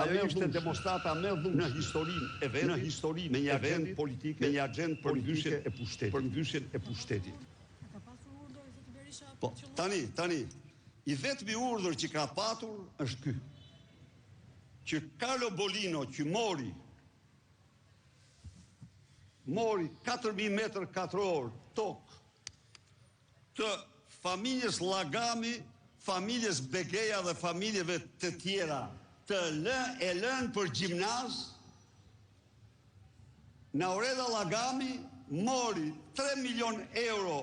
Ajo ishte demonstrata më e dhunshme në historinë e vendit, në historinë me një e agjendë vendit, politike me një agjendë për mbyshjen politike e pushtetit. për mbyshjen e pushtetit. A ka pasur urdhër zoti Berisha Po, për qëlluar? tani, tani, i vetmi urdhër që ka patur është ky. Që Carlo Bolino që mori mori 4000 metër katror tokë të familjes Llagami, familjes Begeja dhe familjeve të tjera, të lë e lënë për gjimnaz, Naureda Llagami mori 3 milion euro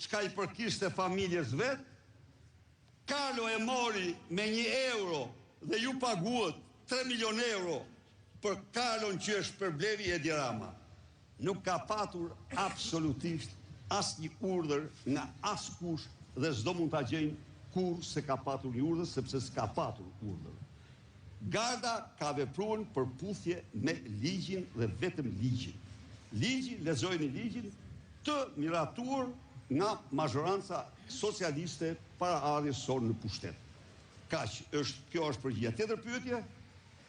çka i përkiste familjes vet, Carlo e mori me 1 euro dhe ju paguat 3 milion euro për Carlon që është shpërbleri Edi Rama. Nuk ka patur absolutisht asnjë urdhër nga askush dhe s'do mund ta gjejnë kurrë se ka patur një urdhër sepse s'ka patur urdhër. Garda ka vepruar në përputhje me ligjin dhe vetëm ligjin. Ligji, lexojeni ligjin të miratuar nga mazhoranca socialiste para ardhjes sonë në pushtet. Kaq është, kjo është përgjigja. Tjetër pyetje?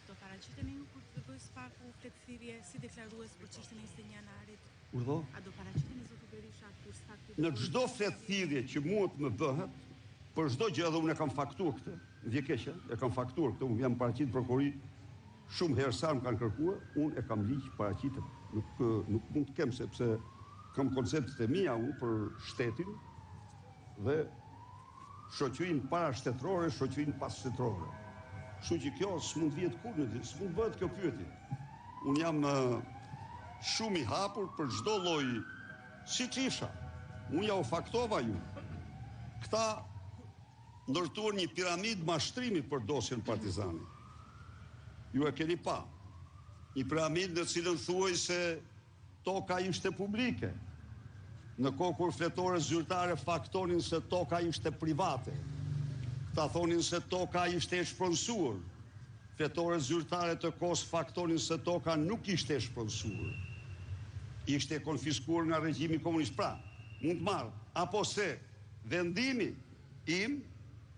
Do paraqiteni ju kur të bëjë SPAK-u fletëthirrje si deklarues për çështjen e 21 janarit? Urdhëro? A do paraqiteni zoti Berisha kur SPAK-u Në çdo fletëthirrje që mua të më bëhet, për çdo gjë edhe unë e kam faktuar këtë, më vjen keq, e kam faktuar këtë, unë jam paraqit në prokurori shumë herë sa më kanë kërkuar, unë e kam ligj paraqitem. Nuk nuk mund të kem sepse kam konceptet e mia unë për shtetin dhe shoqërinë parashtetërore, shoqërinë passhtetërore. Kështu që kjo s'mund të vihet kurrë në ditë, s'mund të bëhet kjo pyetje. Unë jam shumë i hapur për çdo lloj siç isha. Unë ja u faktova ju. Këta ndërtuan një piramidë mashtrimi për dosjen Partizani. Ju e keni pa. Një piramidë në cilën thuhej se toka ishte publike. Në kohë kur fletore zyrtare faktonin se toka ishte private. Këta thonin se toka ishte e shpronësuar. Fletore zyrtare të kohës faktonin se toka nuk ishte e shpronësuar. Ishte e konfiskuar nga regjimi komunist. Pra, mund të marrë apo se vendimi im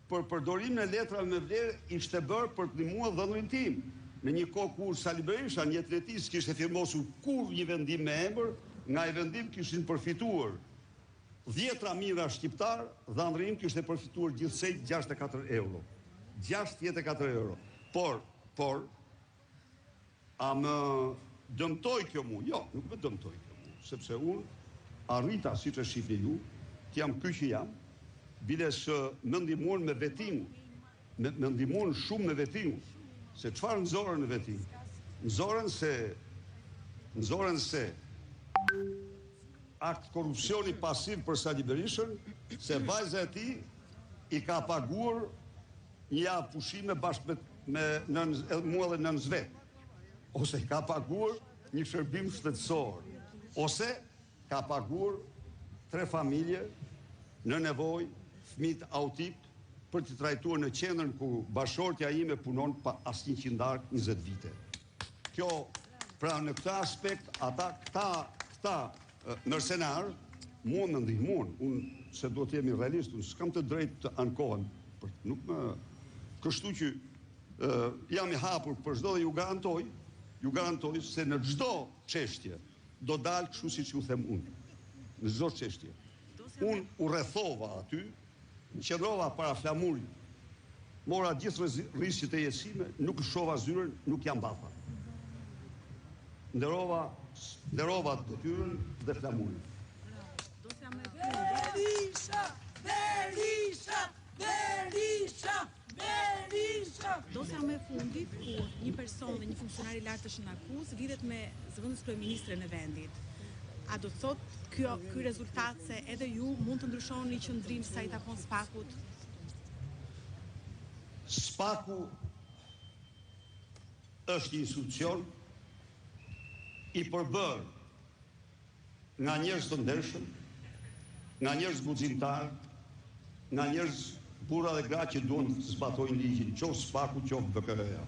për përdorimin e letrave me vlerë ishte bërë për të ndihmuar dhëndrin tim. Në një kohë kur Sali Berisha në jetën e tij s'kishte firmosur kurrë një vendim me emër, nga ai vendim kishin përfituar dhjetra mijëra shqiptar, dhëndri im kishte përfituar gjithsej 64 euro. 64 euro. Por, por a më dëmtoi kjo mua? Jo, nuk më dëmtoi kjo mua, sepse unë arrita, siç e shihni ju, të jam ky që jam, biles më ndihmuan me vetingun. Me, më ndihmuan shumë me vetingun. Se çfarë nxorën në veting? Nxorën se nxorën se akt korrupsioni pasiv për Sali Berishën, se vajza e tij i ka paguar një javë pushime bashkë me me nën mua dhe nënës vet. Ose i ka paguar një shërbim shëndetësor, ose ka paguar tre familje në nevojë, fëmijët autik për t'i trajtuar në qendrën ku bashkëshortja ime punon pa asnjë qindark 20 vite. Kjo, pra në këtë aspekt, ata, këta, këta mercenar, mua më ndihmuan, unë se duhet të jemi realist, unë s'kam të drejtë të ankohem, për, nuk më, kështu që jam i hapur për çdo dhe ju garantoj, ju garantoj se në çdo çështje do dalë kështu siç ju them unë. Në çdo çështje. Unë u rrethova aty, qëndrova para flamurit, mora gjithë rrisqet e jetës sime, nuk lëshova zyrën, nuk jam mbatha. Nderova, nderova detyrën dhe flamurin. Berisha, Berisha, Berisha, Berisha. Dosja më e fundit ku një person dhe një funksionar i lartë është në akuzë lidhet me zëvendës kryeministren e vendit. A do të thotë kjo ky rezultat se edhe ju mund të ndryshoni qendrim sa i takon SPAK-ut? SPAK-u është një institucion i përbërë nga njerëz të ndershëm, nga njerëz guximtar, nga njerëz burra dhe gra që duan të zbatojnë ligjin, qoftë SPAK-u, qoftë BKH-ja.